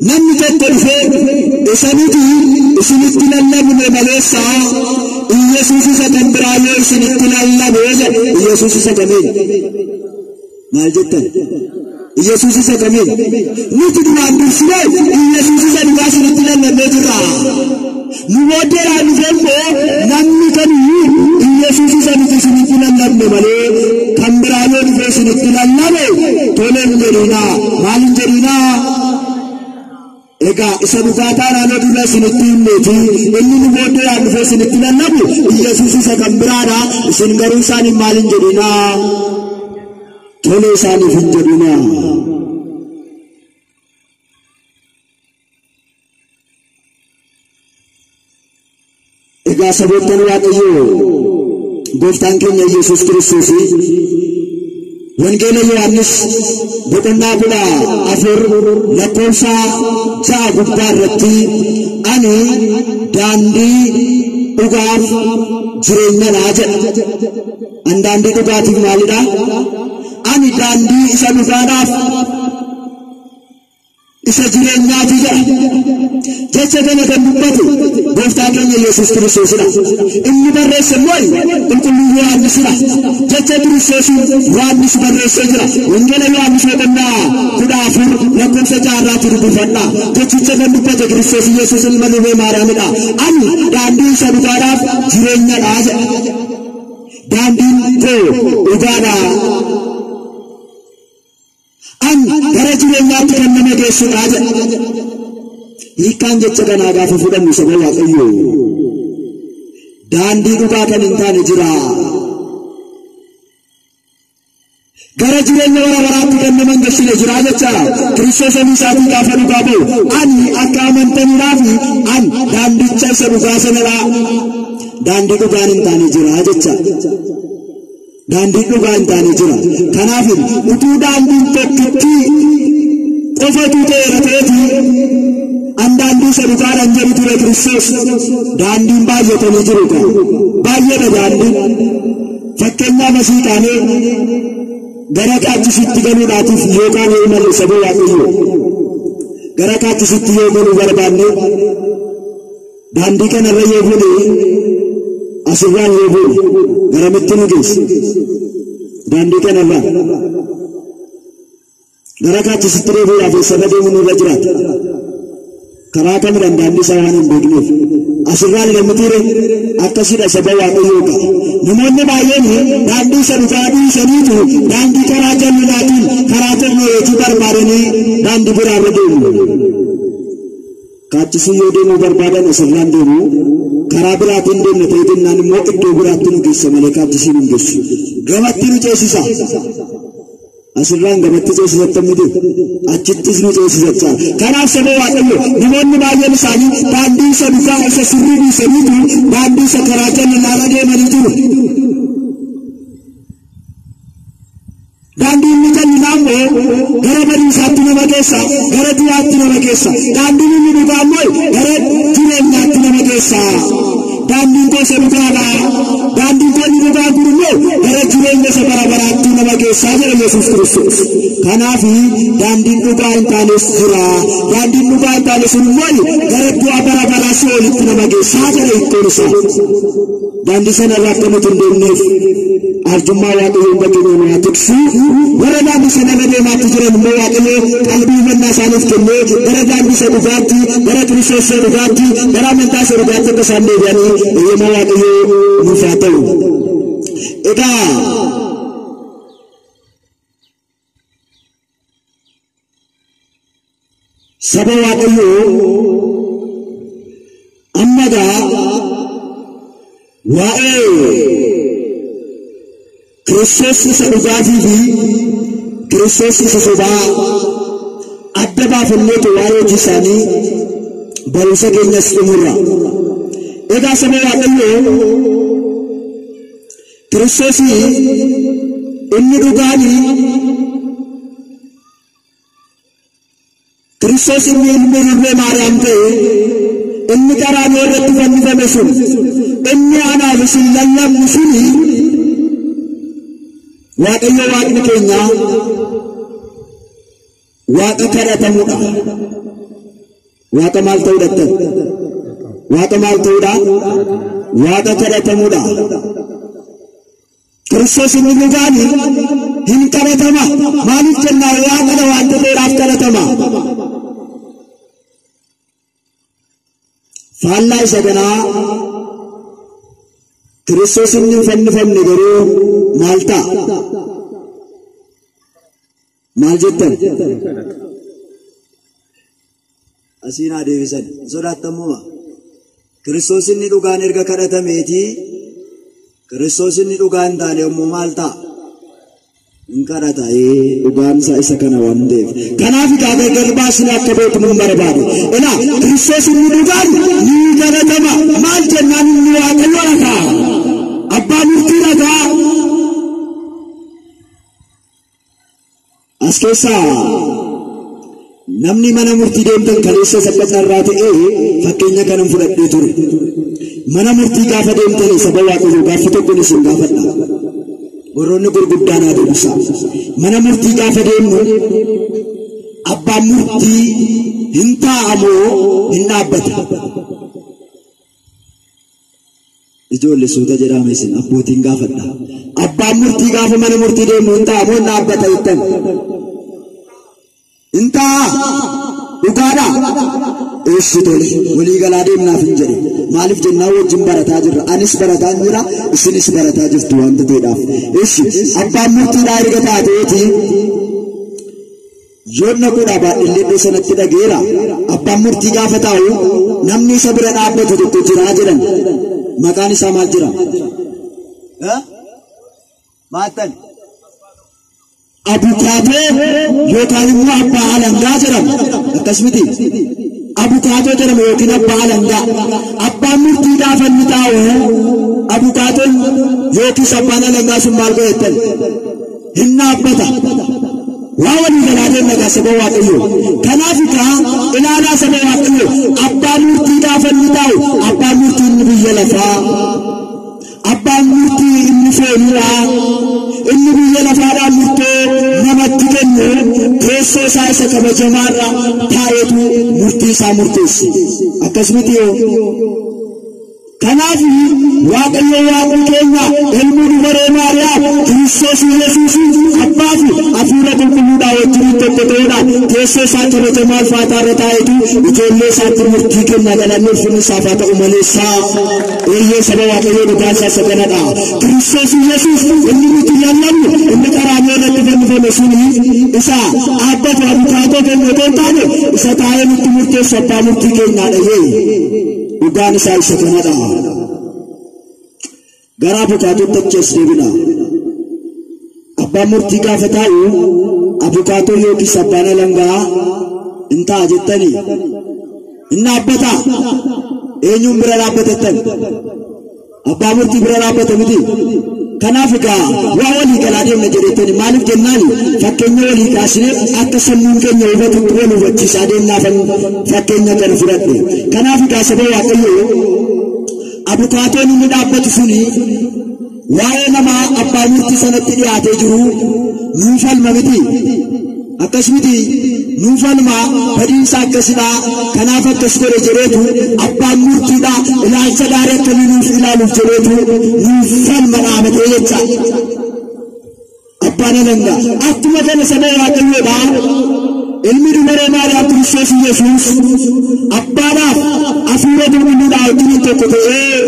Namni tokko dhufee isa nuti isinitti lallabne maleessaa Iyyasuus isa kan biraa yoo isinitti lallabe jedha. Iyyasuus isa kamiin? Maal jettan? Iyyasuus isa kamiin? Nuti duraan dursinee Iyyasuus isa dhugaa isinitti lallabnee jirra. Nu booddeedhaan dhufe immoo namni kamiyyuu Iyyasuus isa nuti isinitti lallabne malee kan biraa yoo dhufe isinitti lallabe tole hin jedhinaa. Maal hin jedhinaa? Egaa isa dhugaa taanaan dura isinitti himneeti inni nu booddeedhaan dhufe isinitti lallabu Iyyasuus isa kan biraadha. Isin garuu isaaniin maal hin jedhinaa? Tole isaaniif hin jedhinaa. Egaa saboottan Waaqayyoo gooftaan keenya Iyyasuus Kiristoos Wangeela Yohaannis boqonnaa 14 lakkoofsa 6 gubbaa irratti ani daandii dhugaaf jireenyadha jedha. Ani daandii dhugaatiif maalidha? Ani daandii isa dhugaadhaaf isa jireenyaati jedha. Jecha kana kan dubbatu gooftaa keenya Yesuus Kiristoosidha. Inni barreesse immoo qulqulluu Yohaannisidha. Jecha Kiristoos Yohaannis barreessee jira. Wangeela Yohaannis boqonnaa 14 lakkoofsa 6 irratti dubbifadha. Jechicha kan dubbate Kiristoos Yesuus ilma Durbee Maariyaamidha. Ani daandii isa dhugaadhaaf jireenyadha jedha. Daandiin koo dhugaadha. Ani gara jireenyaatti kan nama geessudha jedha. Hiikkaan jecha kanaa gaafa fudhannu saba Waaqayyoo daandii dhugaa kan hin taane jira. Gara jireenya bara baraatti kan nama hin geessine jira jecha. Kiristoos ofii isaatii gaafa dhugaa ba'u ani akka amantaniidhaaf ani daandicha isa dhugaa sanadha. Daandii dhugaan hin taane jira jecha. Daandii dhugaa hin taane jira. Kanaaf utuu daandiin tokkitti qofatu ta'eera ta'eeti an daandii isa dhugaadhaan jedhu ture Kiristoos. Daandiin baay'atanii jiru gaa. Baay'eedha daandiin. Fakkeenyaaf asii kaanee gara kaachisitti galuudhaatiif yookaan yoo imalle saba Waaqayyoo gara kaachisitti yoo galuu barbaanne daandii kanarra yoo buune asirraan yoo buune garamitti nu geessa? Daandii kanarraa gara kaachisitti deebi'uudhaaf eessarra deemuun nurra jiraata? Karaa kamidhaan daandii isaa waan hin beekneef asirraan lammiilee akkasidha saba Waaqayyoo ga'a. Namoonni baay'een daandii isa dhugaa dhiisaniitu daandii karaa jallinaatiin karaa teknooloojii barbaadanii daandii biraarra deemu. Kaachisii yoo deemuu barbaadan asirraan deemu, karaa biraatiin deemna ta'ee jennaan immoo iddoo biraatti nu geessa malee kaachisii nu geessu. Gamatti nu ceesisa. Asirraan gamatti ceesisatti miti achittis nu ceesisachaa. Kanaaf saba Waaqayyoo namoonni baay'een isaanii daandii isa dhugaa isa sirrii dhiisaniitu daandii isa karaa jallinaarra deemanii jiru. Daandiin inni jallinaa immoo gara badiisaatti nama geessa, gara du'aatti nama geessa. Daandiin inni dhugaa immoo gara jireenyaatti nama geessa. Daandiin koo isa dhugaadha. Daandiin koo inni dhugaa kun immoo gara jireenya isa bara baraatti nama geessaa jedha Yesuus Kiristoos. Kanaaf daandiin dhugaa hin taanes jira. Daandiin dhugaa hin taane sun immoo gara du'a bara baraa si'oolitti nama geessaa jedha hiikkoon isaa. Daandii sanarraa akka nuti hin deemneef arjummaa Waaqayyoon bakkeenya nu haa tiksu. Warra daandii sanarra deemaatti jiran immoo Waaqayyo qalbii hubannaa isaaniif kennee gara daandii isa dhugaatti, gara Kiristoos isa dhugaatti, gara amantaa isa dhugaatti akka isaan deebi'anii eeyyama Waaqayyoo nuuf haa ta'u. Egaa saba Waaqayyoo amma egaa waa'ee Kiristoos isa dhugaatii fi Kiristoos isa sobaa adda baafanneetu waa'ee hojii isaanii barumsa keenyas xumurra. Egaa saba Waaqayyoo Kiristoos inni dhugaanii Kiristoos inni ilmi Durbee Maariyaam ta'e inni qaraanioo irratti fannifame sun inni anaaf isin lallabnu suni Waaqayyo Waaqni keenya Waaqa kadhatamudha. Waaqa maal ta'uu dhattan? Waaqa maal ta'uudha? Waaqa kadhatamudha. Kiristoos inni dhugaani hin kadhatama. Maaliif jennaan Waaqadha waan ta'eedhaaf kadhatama. Faallaa isa kanaa Kiristoos inni hin fannifamne garuu maal ta'a? Maal jettan? Asiin haa deebisan. Sodaattamuma. Kiristoos inni dhugaan erga kadhatameetii Kiristoos inni dhugaa hin taane immoo maal ta'a? Hin kadhata. Dhugaan isaa isa kana waan ta'eef. Kanaaf egaa gargar baasnee akka beeknu hin barbaadu. Ilaa Kiristoos inni dhugaan ni kadhatama. Maal jennaan inni Waaqayyo dhagaa. Abbaa murtii dhagaa. As keessaa namni mana murtii deemtan kaleessa akka carraa ta'ee fakkeenya kanan fudhadhee ture. Mana murtii gaafa deemtan saba Waaqayyoo gaaffii tokkoon isin gaafadha. Warroonni gurguddaan haa deebisaa. Mana murtii gaafa deemnu abbaan murtii hin taa'amoo hin dhaabbata? Ijoollee suuta jedhama isin abbootiin gaafadha. Abbaan murtii gaafa mana murtii deemnu hin taa'amoo hin dhaabbata jettan? Hin taa'a. Dhugaadha. Eessi tole walii galaa deemnaaf hin jedhe. Maaliif jennaan wajjin barataa jirra. Anis barataa jira, isinis barataa jirtu waanta ta'eedhaaf. Eessi abbaan murtiidhaa erga taateeti yoon naquudhaa baadhillee iddoo sanatti dhageera. Abbaan murtii gaafa taa'u namni isa bira dhaabbatu tokko jiraa jedhan. Maqaan isaa maal jira? Maattan? Abukaatoo yookaan immoo abbaa alangaa jedhama. Akkas miti? Abukaatoo jedhama yookiin abbaa alangaa. Abbaan murtii gaafa inni taa'u abukaatoon yookiis abbaan alangaa sun maal godha jettan? Hin dhaabbata. Waa walii galaa deemna egaa saba Waaqayyoo. Kanaaf egaa ilaalaa saba Waaqayyoo abbaan murtii gaafa inni taa'u abbaan murtii inni biyya lafaa abbaan murtii inni fooniidhaa inni biyya lafaadhaan murtoo namatti kennu teessoo isaa isa kabajamaarra taa'eetu murtii isaa murteessa. Akkas miti yoo? Kanaaf Waaqayyo Waaqni keenya ilmi dubaree Maariyaam Kiristoos Yesuus abbaa fi hafuura qulqulluudhaan wajjin tokko ta'uudhaan teessoo isaa kabajamaa ulfaataa irra taa'etu ijoollee isaatti murtii kenna. Galanni ulfinni isaaf haa ta'u malee isaa eeyyee saba Waaqayyoo dhugaa isaa isa kanadha. Kiristoos Yesuus inni nuti lallabnu inni qaraanioo irratti fannifame suni isa dhaabbatu abukaatoo keenya otoo hin taane isa taa'ee nutti murteessu abbaa murtii keenyaadha yee. Dhugaan isaa isa kanadha. Gara abukaatootti achi as deebina. Abbaan murtii gaafa taa'u abukaatoo yookiis abbaan alangaa hin taa'a jettanii hin dhaabbata. Eenyuun bira dhaabbatattan? Abbaa murtii bira dhaabbata miti. Kanaaf egaa waa walii galaa deemna jedhettani maaliif jennaan fakkeenya walii kaasnee akka sammuun keenya hubatutti wal hubachiisaa deemnaaf fakkeenya kana fudhadhe. Kanaaf egaa saba Waaqayyoo abukaatoon inni dhaabbatu suni waa'ee namaa abbaa murtii sanatti dhiyaatee jiru nuu falma miti. Akkas miti nuu falma badiinsa akkasidhaa kanaaf akkas godhe jedheetu abbaan murtiidhaa ilaalcha gaarii akka inni nuuf ilaaluuf jedheetu nuuf falma dhaabatee jecha. Abbaan alangaa akkuma kana saba Waaqayyoodhaa ilmi dubaree Maariyaam Kiristoos Yesuus abbaadhaaf hafuura qulqulluudhaa wajjin tokko ta'ee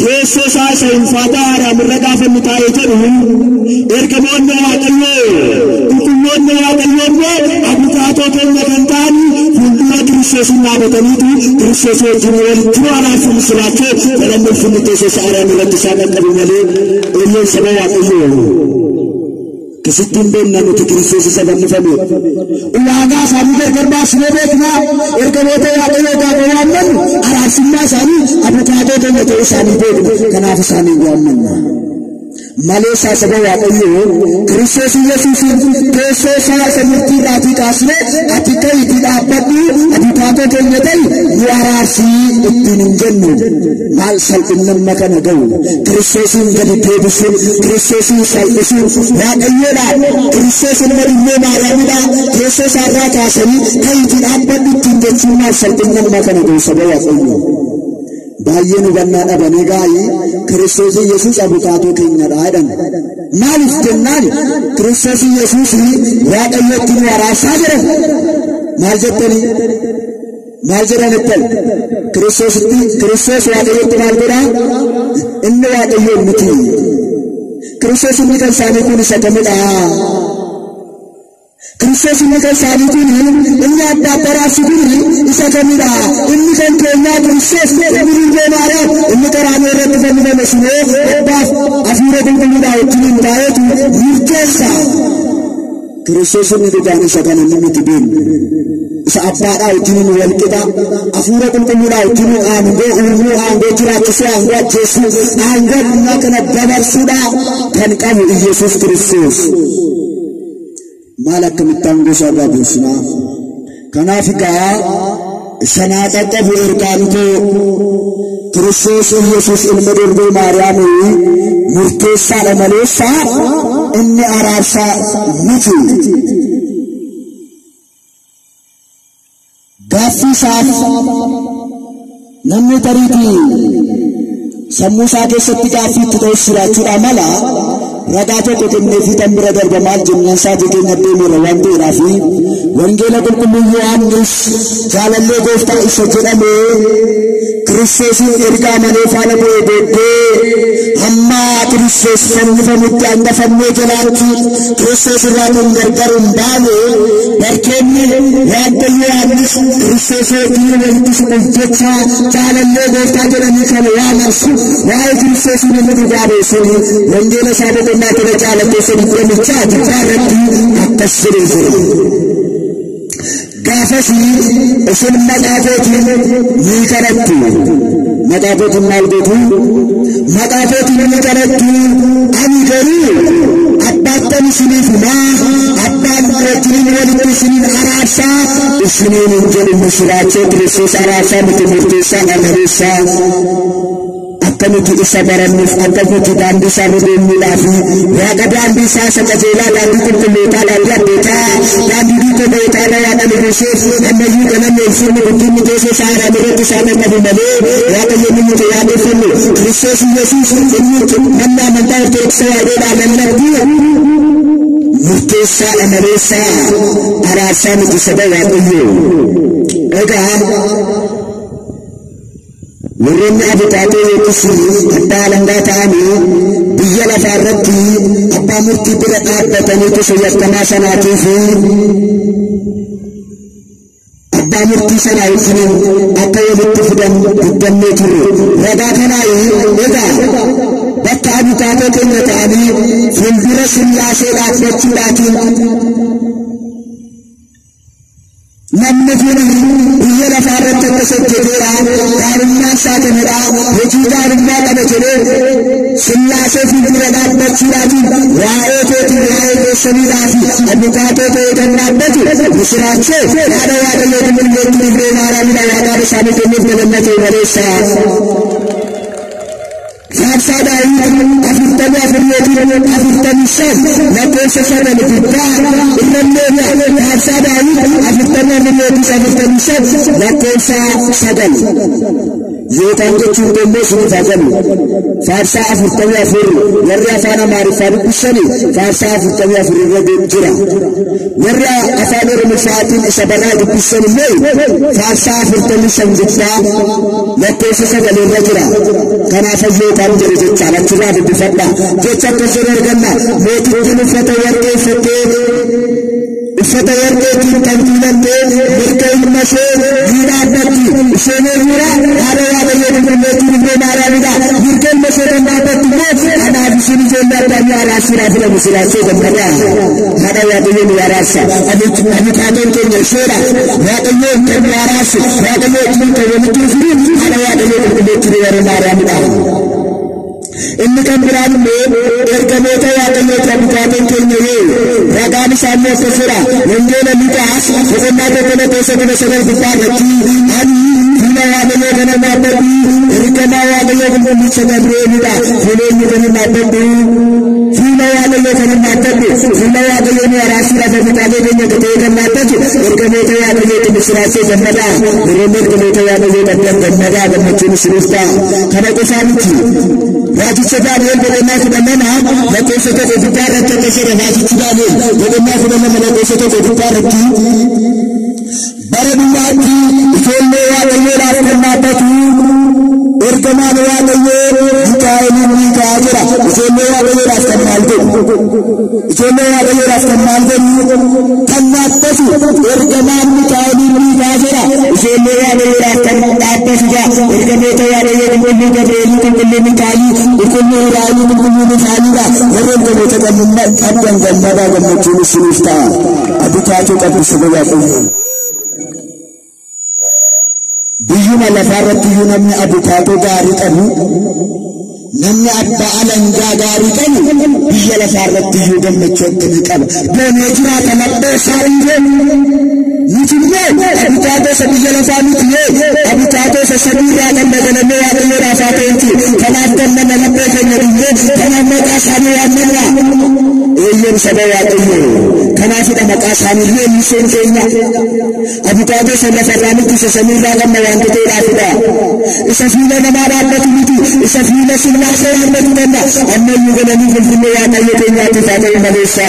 teessoo isaa isa ulfaataa Aariyaam irra gaafa inni taa'ee jedhu ergamoonni Waaqayyoo qulqulloonni Waaqayyoo immoo abukaatoo keenya kan ta'an fuuldura Kiristoosiin dhaabataniitu Kiristoos wajjin walitti araarsu misiraachoo galanni ulfinni teessoo isaa Aariyaam irratti isaa qaqqabu malee eeyyeen saba Waaqayyoo. Akkasitti hin beekna nuti Kiristoos isa fannifame. Ulaagaa isaanii gargar baasnee beekna. Ergamoota Waaqayyoo gaafa waammannu araarsummaa isaanii abukaatoo keenya ta'uu isaanii beekna. Kanaaf isaanii waammanna. Malee isaa saba Waaqayyoo Kiristoos Yesuusiin teessoo isaa isa murtii irraatii kaasnee ati ka'iitii dhaabbadhu abukaatoo keenya ta'i nu araarsii ittiin hin jennu. Maal salphinni amma kana ga'u? Kiristoosiin gadi deebisuun, Kiristoosiin salphisuun, Waaqayyoodhaan Kiristoos ilma durbee Maariyaamidhaa teessoo isaa irraa kaasanii ka'iitii dhaabbadhu ittiin jechuun maal salphinni amma kana ga'u saba Waaqayyoo? Baay'een hubannaa dhabanii gaa'ii Kiristoos Yesuus abukaatoo keenyadha jedhan. Maaliif jennaan Kiristoos Yesuus Waaqayyotti nu araarsaa jedhan. Maal jettanii? Maal jedhan ittal Kiristoositti Kiristoos Waaqayyotti maal godhaa? Inni Waaqayyoon miti. Kiristoos inni kan isaanii kun isa kamidha? Kiristoos inni kan isaanii kun inni adda abbaraabsu kun isa kamidha? Inni kan keenyaa Kiristoos inni Durbee Maariyaam inni qaraanioo irratti fannifame sunoo abbaaf hafuura qulqulluudhaa wajjin hin taa'eetu murteessa. Kiristoos inni dhugaan isa kana inni nuti beeknu. Isa abbaadhaa wajjin wal qixa, hafuura qulqulluudhaa wajjin aangoo uumuu, aangoo jiraachisuu, aangoo ajjeesuu, aangoo addunyaa kana dabarsuudhaa kan qabu Iyyasuus Kiristoos. Maal akkamitti aangoo isaa irraa buusinaa? Kanaaf egaa sanaa qaqqabu ergaan koo Kiristoos Iyyasuus ilma durbee Maariyaamii murteessaadha maleessa inni araarsaa miti. Gaaffii isaaf namni tariitii sammuu isaa keessatti gaaffii itti ta'us jiraachuudha mala ragaa tokko kenneefii kan bira darba maal jennaan sa'aatii keenya deemeera waan ta'eedhaaf wangeela qulqulluu Yohaannis jaalallee gooftaa isa jedhame Kiristoosiin ergaa malee faana bu'ee booddee hamma Kiristoos fannifamutti hanga fannoo jalaatti Kiristoos irraa kan gargar hin baane bartoonni waanta Yohaannis Kiristoos wajjin walitti siquuf jecha jaalallee gooftaa jedhanii kan waamarsu waa'ee Kiristoosiin inni dhugaa beeksisuun wangeela isaa boqonnaa kudha jaalatteessa digdamichaa gubbaa irratti akkas jedhee jira. Gaafas isin maqaa kootiin ni kadhattu. Maqaa kootiin maal gootu? Maqaa kootiin ni kadhattu. Ani garuu abbaattan isiniif himaa, abbaan wajjiniin walitti isiniin araarsaa, isiniin hin jedhu misiraachoo Kiristoos araarsaa miti murteessaa amaleessaa. Akka nuti isa barannuuf akka nuti daandii isaa irra deemnuudhaaf waaqa daandii isaa isa qajeelaa daandii qulqullootaa daandii abbootaa daandii duuka bootaa waaqa nu buuseef ammayyuu ganamni ulfinni guddinni teessoo isaa haaraan irratti isaa qaqqabu malee Waaqayyo inni nuti waaqeffannu Kiristoos Yesuus inni manni amantaa Ortodoksii Tewaahidoodhaa lallabdu murteessaa amaleessaa araarsaa miti saba Waaqayyoo. Egaa warroonni abukaatoo yookiis abbaa alangaa ta'anii biyya lafaa irratti abbaa murtii bira dhaabbatanii gosa yakkamaa sanaatiif abbaa murtii sanaa wajjiniin akka walitti fidan dubbannee turre. Ragaa kanaayi egaa bakka abukaatoo keenya ta'anii fuuldura Sillaasee dhaabbachuudhaatiin namni kun biyya lafaa irratti akkas hojjeteera, gaarummaan isaa kanadha, hojii gaarummaa qaba jedhee Sillaasee fuuldura dhaabbachuudhaatiin waa'ee kootiin waa'ee keessaniidhaaf abukaatoo ta'ee kan dhaabbatu misiraachoo haadha Waaqayyoo qulqulleettii Dubree Maariyaamidha waaqaan isaanii kennuuf galanna ta'e maleessa. Faarsaa Daawit 44 yookiin 45 lakkoofsa 9 gubbaa irra deebi'a. Faarsaa Daawit 44 yookiin 45 lakkoofsa 9. Yookaan jechuun immoo isiniif haa galu. Faarsaa 44 warri afaan Amaariffaa dubbisanii faarsaa 44 irra jira. Warri afaan Oromootiin isa baraa dubbisan immoo faarsaa 45 gubbaa lakkoofsa 9 irra jira. Kanaaf yookaan jedhu jechaan achirraa dubbifadha. Jecha akkas jedhu arganna. Mootittiin uffata warqee uffattee uffata warqeetiin kan kuulamtee mirga ilma ishee ni dhaabbatti. Isheen eenyudha? Haadha Waaqayyoo qulqulleettii Dubree Maariyaamidha. Mirga ilma ishee kan dhaabbattu immoo anaaf isin ijoollee addaanii araarsuudhaaf jedhamu misiraachoo gammadaa. Haadha Waaqayyoo nu araarsa. Abukaatoon keenya isheedha. Waaqayyoo kan nu araarsu, Waaqayyoo wajjin kan walitti nu fidu haadha Waaqayyoo qulqulleettii Dubree Maariyaamidha. Inni kan biraan immoo ergamoota Waaqayyooti abukaatoon keenya yoo ragaan isaanii akkas jedha. Wangeela Luqaas boqonnaa 1 lakkoofsa 19 gubbaa irratti ani fuula Waaqayyoo kana dhaabbadhu ergamaa Waaqayyoo qulqullicha Gabri'eelidha. Fuula eenyu kana dhaabbadhu? Fuula Waaqayyoo kana dhaabbadhu. Fuula Waaqayyoo nu araarsuudhaaf abukaatoo keenya ta'ee kan dhaabbatu ergamoota Waaqayyooti misiraachoo gammadaa. Warroonni ergamoota Waaqayyoo qabdan gammadaa gammachuun isiniif ta'a. Kana qofaa miti. Raajicha Daani'el boqonnaa 12 lakkoofsa 1 gubbaa irratti akkas jedha. Raajichi Daani'el boqonnaa 12 lakkoofsa 1 gubbaa irratti Bara dhumaatti ijoollee Waaqayyoodhaaf kan dhaabbatu ergamaan Waaqayyoo Mikaa'eliin ni ka'a jira. Ijoollee Waaqayyoodhaaf kan maal godhu? Ijoollee Waaqayyoodhaaf kan maal godhu? Kan dhaabbatu ergamaan Mikaa'eliin ni ka'a jira. Ijoollee Waaqayyoodhaaf kan dhaabbatu jira. Ergamoota Waaqayyoo qulqulluu Gabri'eelii, qulqulluu Mikaa'elii, qulqulluu Uraa'elii, qulqulluu Mifaaliidha. Warra ergamoota qabdan gammadaa gammachuun isiniif ta'a. Abitaatoo qabdu saba Waaqayyoo. Biyyuma lafaarratti iyyuu namni abukaatoo gaarii qabu, namni abbaa alangaa gaarii qabu, biyya lafaarratti iyyuu gammachuu akkamii qaba? Boonee jiraata laphee isaa illee. Nuti immoo abukaatoo isa biyya lafaa miti yee abukaatoo isa samiirraa kan dabalamee Waaqayyoodhaaf haa ta'uuti. Kanaaf gammanna laphee keenya dhinnee kanaaf maqaa isaanii waammanna. Eeyyeen saba Waaqayyoo. Kanaafidha maqaa isaanii leelliseen keenya. Abukaatoo isa lafarraa miti isa samiirraa qabna waanta ta'eedhaafidha. Isa fuula namaa dhaabbatu miti isa fuula Sillaasee dhaabbatu qabna. Ammayyuu galanii finfinnee Waaqayyo keenyaatiif haa ta'u maleessa.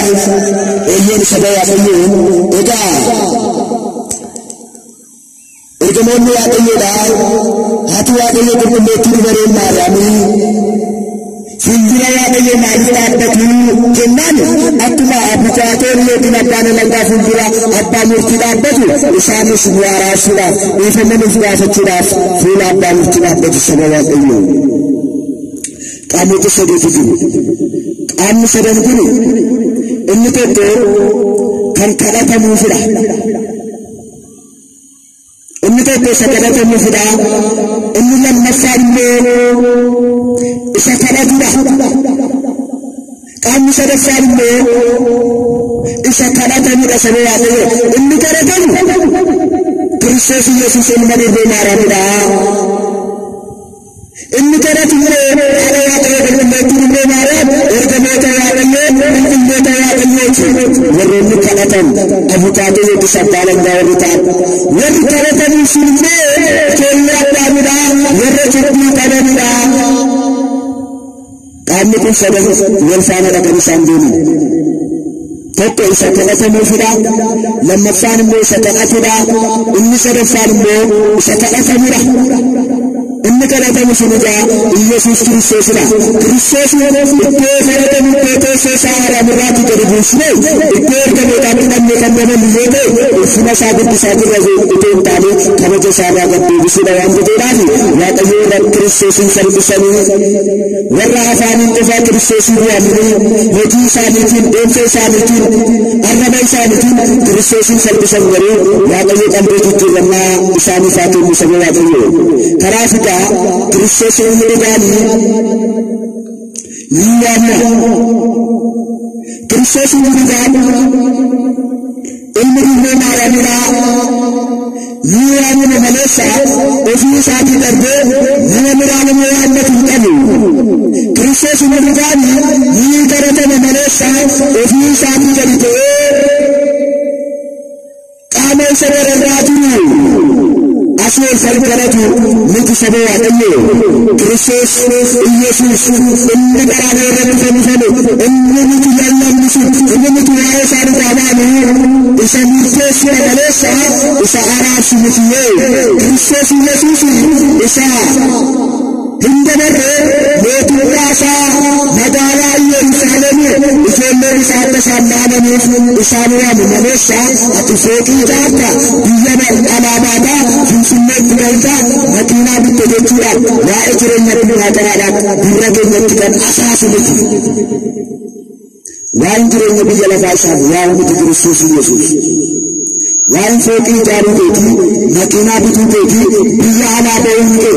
Eeyyeen saba Waaqayyoo. Egaa ergamoonni Waaqayyoodha. Haati Waaqayyoo qulqulleettii dubareen Maariyaamii fuuldura Waaqayyoo maaliif dhaabbatu jennaan akkuma abukaatoon yookiin abbaan alangaa fuuldura abbaa murtii dhaabbatu isaanis nu araarsuudhaaf dhiifama nuuf gaafachuudhaaf fuula abbaa murtii dhaabbatu saba Waaqayyoo. Qaamota sadiitu jiru. Qaamni sadan kun inni tokko kan kadhatamuufidha. Inni tokko isa kadhatamuufidha. Inni lammaffaan immoo isa kadhatudha. Qaamni sadaffaan immoo isa kadhatamudha saba Waaqayyoo. Inni kadhatamu Kiristoos Yesuus ilma durbee Maariyaamidha. Inni kadhatu immoo haadha Waaqayyoo qulqulleettii durbee Maariyaam ergamoota Waaqayyoo qulqulloota Waaqayyooti. Warroonni kadhatan abukaatoo yookiis abbaa alangaa warri ta'an. Warri kadhatan sun immoo ijoollee Addaamidha. Warra cubbuu qabanidha. Qaamni kun sadan wal faana dhaqan isaan deeman. Tokko isa kadhatamuufidha. Lammaffaan immoo isa kadhatudha. Inni sadaffaan immoo isa kadhatamudha. Inni kadhatamu sun egaa Iyyasuus Kiristoosidha. Kiristoos iddoo kadhatamu iddoo teessoo isaa Araamurraatti gadi buusnee iddoo ergamootaatti dhabnee kan daballu yoo ta'e ulfina isaa guddisaa jirra itoo hin taane kabaja isaarraa gad deebisuudha waan ta'eedhaaf Waaqayyo warra Kiristoosin salphisanii warra afaaniin qofaa Kiristoosiin waamanii hojii isaaniitiin deemsa isaaniitiin arraba isaaniitiin Kiristoosin salphisan garuu Waaqayyo qalbii jijjiirrannaa isaaniif haa kennu saba Waaqayyo. Karaa fidaa Kiristoos inni dhugaanii ni waamna. Kiristoos inni dhugaan ilmi durbee Maariyaamidha. Ni waamna maleessa ofii isaatii darbee nama biraa nama waammatu hin qabu. Kiristoos inni dhugaan ni kadhatama maleessa ofii isaatii gadi ta'ee qaama isa gararraa jiru asii ol kadhatu miti saba Waaqayyoo. Kiristoos Iyyasuus inni qaraana irratti fannifame inni nuti lallabnu sun inni nuti waa'ee isaa dhugaa baanu isa murteessu maleessa isa araarsu miti yee. Kiristoos Iyyasuus isa hin dabarre mootummaa isaa magaalaa Yerusaalemii ijoolleen isaa akka isaan dhaabaniif isaan waamu maleessa ati fooqii ijaarta biyya alaa baataa Finfinneetti galtaa makiinaa bitte jechuudhaan waa'ee jireenya addunyaa kanaadhaan gurra keenyatti kan asaasu miti. Waan jireenya biyya lafaa isaaf waamu miti Kiristoos Yesuus. Waan fooqii ijaaruu keetii, makiinaa bituu keetii, biyya alaa ba'uun kee,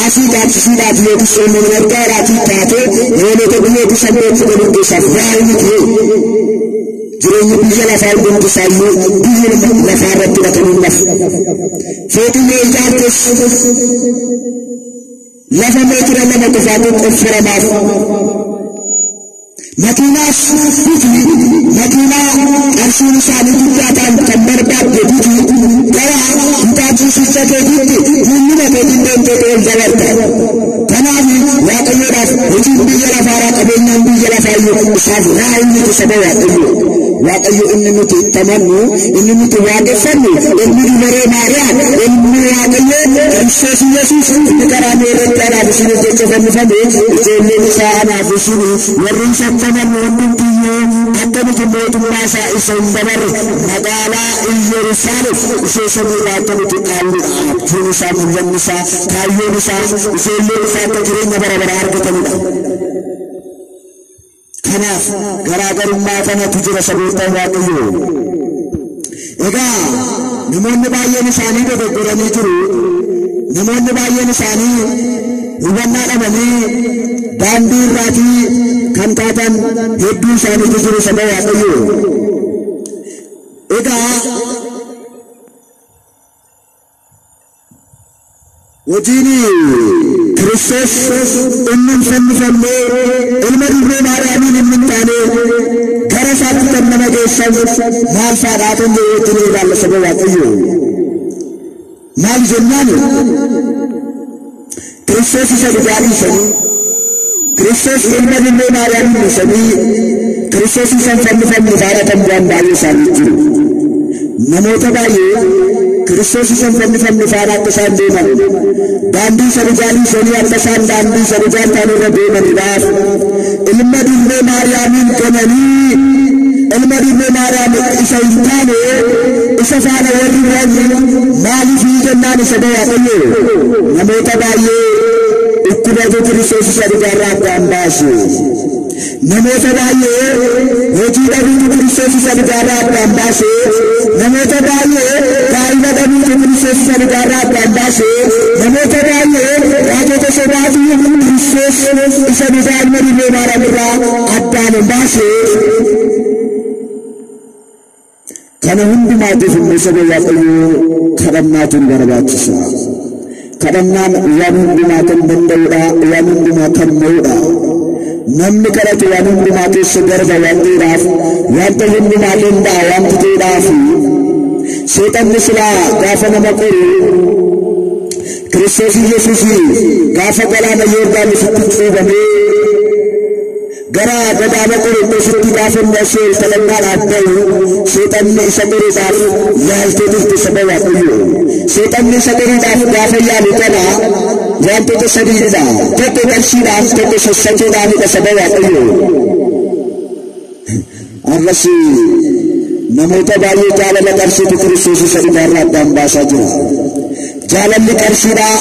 asii gaachisiidhaaf yookiis uumama gargaaraatii taatee hoolota biyyoota shambeetti galuun keessaaf waa'ee miti. Jireenyi biyya lafaa hundumti isaayyuu biyya lafaa irratti dhaqanii lafa. Fooqii yoo ijaartes lafa meetira 2 qofaatu qofforamaaf. Makiinaas biti makiinaa qarshiin isaanii guddaa ta'an kan barbaadde biti gara kutaa ciisicha keetiitti dulluma keetiin deemtee ol dabarta. Kanaaf Waaqayyoodhaaf hojiin biyya lafaaraa qabeenyaan biyya lafaa iyyuu isaaf raayii miti saba Waaqayyoo. Waaqayyo inni nuti itti amannu, inni nuti waaqeffannu, ilmi dubaree Maariyaam, ilmi Waaqayyo Kiristoos Yesuus inni karaa irratti anaaf isiniif jecha fannifame, ijoolleen isaa anaaf isinii warri isatti amannu hundumtiyyuu akka nuti mootummaa isaa isa hin dabarre magaalaa Iyyerusaalem ishee samiirraa akka nuti dhaalludha. Abjuun isaa, mul'anni isaa, kaayyoon isaa, ijoolleen isaa akka jireenya bara baraa argatanidha. Kanaaf garaagarummaa kanatu jira saboota Waaqayyoo. Egaa namoonni baay'een isaanii dogoggoranii jiru. Namoonni baay'een isaanii hubannaa dhabanii daandii irraatii kan taatan hedduu isaaniitu jiru saba Waaqayyoo. Egaa hojiin Kiristoos inni hin fannifamne, ilma dubree Maariyaamiin inni hin taane gara isaatti kan nama geessan maal faadhaa kan jedhu wajjin ilaalla saba Waaqayyoo. Maal jennaan Kiristoos isa dhugaa dhiisanii, Kiristoos ilma dubree Maariyaamiin dhiisanii, Kiristoos isa hin fannifamne faana kan bu'an baay'ee isaanii jiru. Namoota baay'ee Kiristoos isa hin fannifamne faana akka isaan deeman, daandii isa dhugaa dhiisanii akka isaan daandii isa dhugaa hin taane irra deemaniidhaaf ilma dubree Maariyaamiin gananii, ilma dubree Maariyaam isa hin taane isa faana warri bu'an maaliif jennaan isa Waaqayyo namoota baay'ee dhukkubatu Kiristoos isa dhugaarraa addaan baase. Namoota baay'ee hojii dhabuutu Kiristoos isa dhugaarraa addaan baase. Namoota baay'ee gaa'ila dhabuutu Kiristoos isa dhugaarraa addaan baase. Namoota baay'ee raajota sobaatu Kiristoos isa dhugaa ilma dubree Maariyaam irraa addaan hin baase. Kana hundumaatiif immoo saba Waaqayyoo kadhannaatu nu barbaachisa. Kadhannaan waan hundumaa kan danda'udha, waan hundumaa kan mo'udha. Namni kadhatu waan hundumaa keessa darba waan ta'eedhaaf, wanta hundumaa danda'a waan ta'eedhaaf, seexanni silaa gaafa nama qoru Kiristoos Yesuus gaafa galaana Yordaanositti cuuphamee gara gadaama Qorontositti gaafa inni asii ol kadhannaadhaaf bahu seexanni isa qoruudhaaf yaaltee turte saba Waaqayyoo. Seexanni isa qoruudhaaf gaafa yaalu kana wantoota sadiidha. Tokko qarshiidhaaf, tokko sassachuudhaafidha saba Waaqayyoo. Arras namoota baay'ee jaalala qarshiitu Kiristoos isa dhugaarraa addaan baasaa jira. Jaalalli qarshiidhaa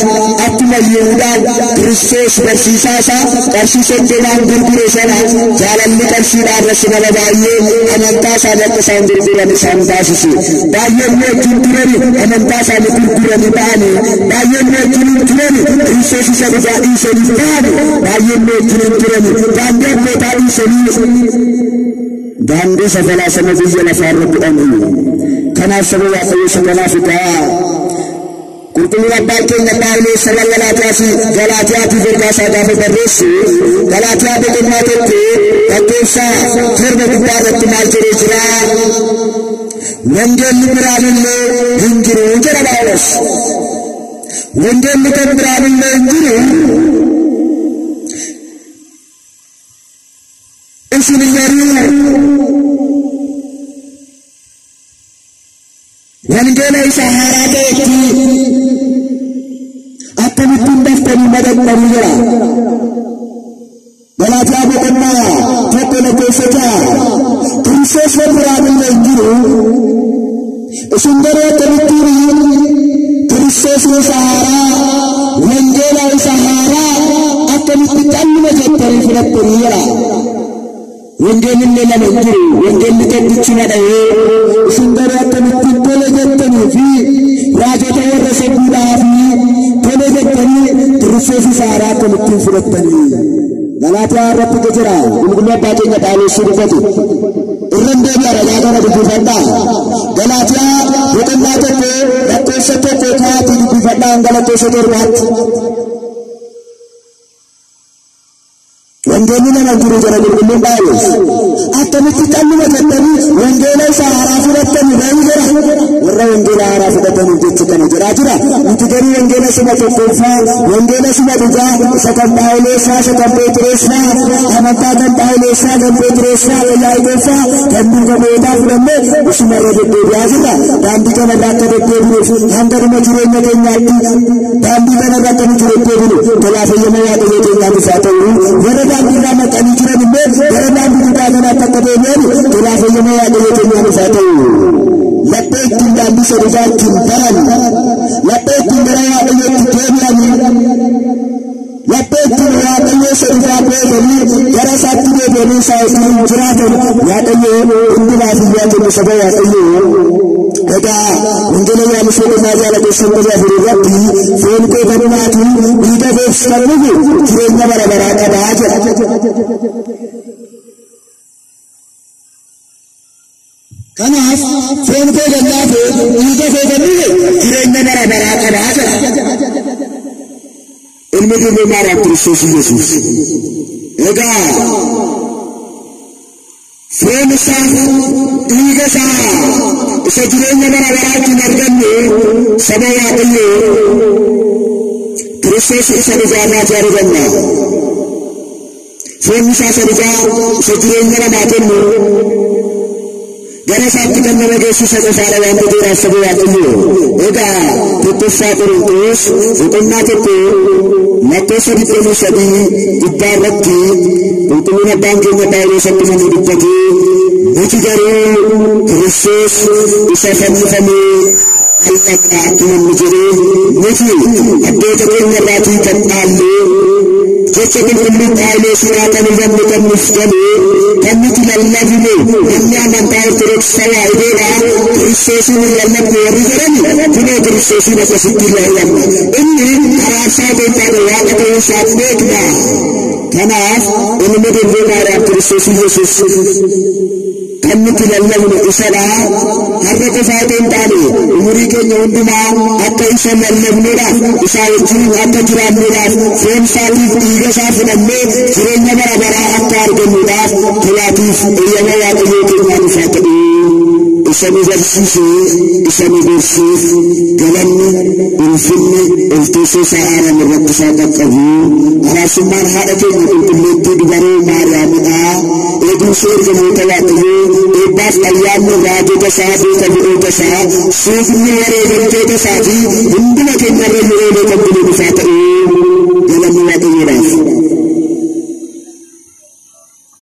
akkuma Yihuudaan Kiristoos barsiisaa isaa qarshii 30 gurgure sana jaalalli qarshiidhaa irras nama baay'ee amantaa isaanii akka isaan gurguran isaan taasise. Baay'een wajjin turani amantaa isaanii gurguranii ba'anii, baay'een wajjin turani Kiristoos isa dhugaa dhiisanii ba'anii, baay'een wajjin turani daandii abbootaa dhiisanii daandii safalaa biyya lafaarra bu'anii. Kanaaf saba Waaqayyoo isa kanaaf egaa qulqulluun abbaan keenya Phaawulos saba Galaatiyaatiif ergaa isaa gaafa barreessu Galaatiyaa boqonnaa 1 lakkoofsa 7 gubbaa irratti maal jedhee jira? Wangeelli biraan illee hin jiru jedha Phaawulos. Wangeelli kan biraan illee hin jiru. Isin garuu wangeela isa haaraa ta'etti akkamittiin daftanii madaqxanii jira. Galaatiyaa boqonnaa 1 lakkoofsa 6 Kiristoos biraan illee hin jiru. Isin garuu akkamittiin Kiristoos isa haaraa, wangeela isa haaraa akkamitti calluma jettanii fudhattanii jira. Wangeelli illee lama hin jiru. Wangeelli tokkichi madha'ee isin garuu akkamittiin tole jettanii fi raajota warra sobduudhaaf tole jettanii Kiristoos isa haaraa akkamittiin fudhattanii. Galaatiyaa irratti jira. Qulqulluu abbaa keenya Phaawulos dubbate. Irran deebi'a ragaa kana dubbifadhaa. Galaatiyaa boqonnaa 1 lakkoofsa 1 ka'aatii dubbifadhaa hanga lakkoofsa 7tti. Wangeelli lama jiru jira qulqulluun Phaawulos. Akkamitti calluma jettanii wangeela isa haaraa fudhattanii ba'ii jira. Warra wangeela haaraa fudhatan fudhataniif jecha kana jedhaa jira. Nuti garuu wangeela suma tokkoffaa, wangeela suma dhugaa, isa kan Phaawulosaa, isa kan Phexrosfaa, amantaa kan Phaawulosaa, kan Phexrosfaa, kan Yaaqooffaa, kan duuka fudhannee isuma irra deddeebi'aa jirra. Daandii kanarra akka deddeebinuuf hanga dhuma jireenya keenyaatti daandii kanarra akka nuti deddeebinu tolaaf eeyyama Waaqayyoo keenyaaf haa ta'u. Warra daandii irraa maqanii jiran immoo gara daandii dhugaa kanaatti akka deebi'an tolaaf eeyyama Waaqayyoo keenyaaf haa ta'u. Laphee ittiin daandii isa dhugaa ittiin baran, laphee ittiin gara Waaqayyootti deebi'an, laphee ittiin Waaqayyoo isa dhugaa beekanii gara isaatti deebi'anii isaa wajjin jiraatan Waaqayyoo hundumaaf iyyuu kennu saba Waaqayyoo. Egaa wangeela Yohaannis boqonnaa 6 lakkoofsa 4 irratti foon koo kan nyaatu dhiiga koos kan dhugu jireenya bara baraa qabaa jedha. Kanaaf foon koo kan nyaatu dhiiga koo kan dhugu jireenya bara baraa qabaa jedha. Ilmi durbee Maariyaam Kiristoos Yesuus. Egaa foon isaa dhiiga isaa isa jireenya bara baraa ittiin argannu saba Waaqayyoo Kiristoos isa dhugaarraa arganna. Foon isaa isa dhugaa isa jireenya namaa kennu gara isaatti kan nama geessu isa qofaadha waan ta'eef saba Waaqayyoo. Egaa tokkoffaa Qorontos boqonnaa 1 lakkoofsa 23 gubbaa irratti qulqulluun abbaan keenya Phaawulos akkuma nu dubbate nuti garuu Kiristoos isa fannifamee al'aqna akkuma inni jedhe nuti abboota keenya irraatii kan dhaalle jecha qulqulluu Phaawulos irraa kan hubannu kan nuuf gale kan nuti lallabnu namni amantaa Ortodoksii Tawaahidoodha Kiristoosiin hin lallabnu warri jedhan kunoo Kiristoosiin akkasitti lallabna. Inni araarsaa gooftaadha Waaqa ta'uu isaa beekna. Kanaaf ilmi durbee Maariyaam Kiristoos Yesuus kan nuti lallabnu isadha. Har'a qofaa otoo hin taane umurii keenya hundumaa akka isa lallabnuudhaaf isaa wajjin akka jiraannuudhaaf foon isaatiif dhiiga isaa fudhannee jireenya bara baraa akka argannuudhaaf tolaatiif eeyyama Waaqayyoo keenyaan haa ta'u. Isa nu barsiisee isa nu gorseef galanni ulfinni olteessoo isaa aanan irratti isaa qaqqabu. Araarsummaan haadha keenya qulqulleettii dubaroo Maariyaamidha. Eegumsi ergamoota Waaqayyoo eebbaaf ayyaanni raajota isaa beeka bu'oota isaa suufni wareegamtoota isaa fi hunduma keenya irra yeroo kan bulu nuuf haa ta'u.